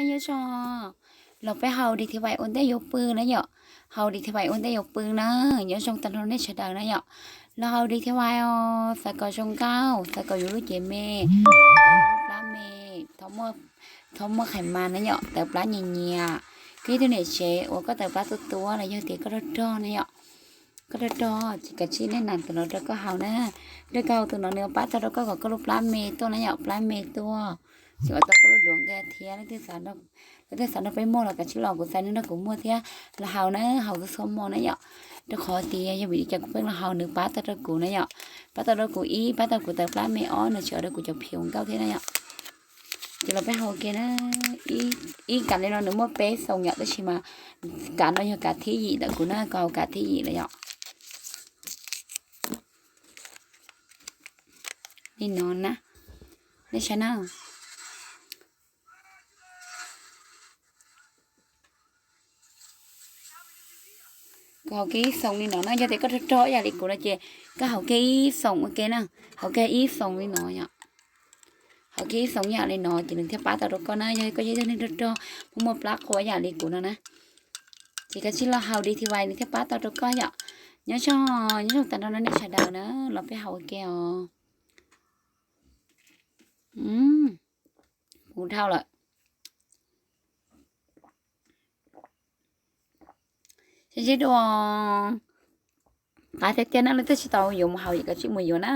Nyob zoo, los peb haus Dithivais ua ntej yuav pw na yom. Haus Dithivais ua ntej yuav pw na. Nyob zoo tag nrho nej sawv daws na yom. Los haus Dithivais os, xav kom zoo nkauj, xav kom yus lub cev me, kom yus lub plab me, txhob muaj qhais mas na yom, tawv plab nyias nyias. Koj ib tug niam tsev uas koj tawv plab tuab tuab los yog tias koj rog rog na yom, koj rog rog ces kav tsij nej nas tus no rau koj haus na. Rau koj haus tus no nws pab tau rau koj kom koj lub plab me tuaj na yom, plab me tuaj, ces ua tau koj lub duav nkeas thiab. Leej twg xav nrog peb muag los kav tsij los, kuv txais nws nrog kuv muag thiab. Los haus na, haus txhua txhua hmo na yom. Rau qhov tias yog vim li cas kuv pheej los haus nws pab tau rau kuv na yom. Pab tau rau kuv ib, pab tau kuv tawv plab me, ob nws tsis ua rau kuv cov phiv nkauj thiab na yom. Ces los peb haus ua ke na. Ib kav li no nws muaj peb xoos yom, tab sis mas kav no yog kav thib yim ntawm kuv na, kuv haus kav thib yim lawm yom. Li no na, nej saib na. Kuv haus kiag ib xoos li no na, yog tias koj rog rog ib yam li kuv no ces koj haus kiag ib xoos ua ke na, haus kiag ib xoos li no yom. Haus kiag ib xoos ib yam li no ces nws thiaj pab tau rau koj na, yog koj yog ib tug neeg rog rog, muaj muaj plab qua ib yam li kuv no na, ces kav tsij los haus Dithivais nws thiaj pab tau rau koj yom. Nyob zoo, nyob zoo tag nrho nej sawv daws na, los peb haus ua ke os. Puv dhau lawm. Sib ntsib dua. Qab tiag tiag na, leej twg tsis tau yuav mus haus ces kav tsij mus yuav na.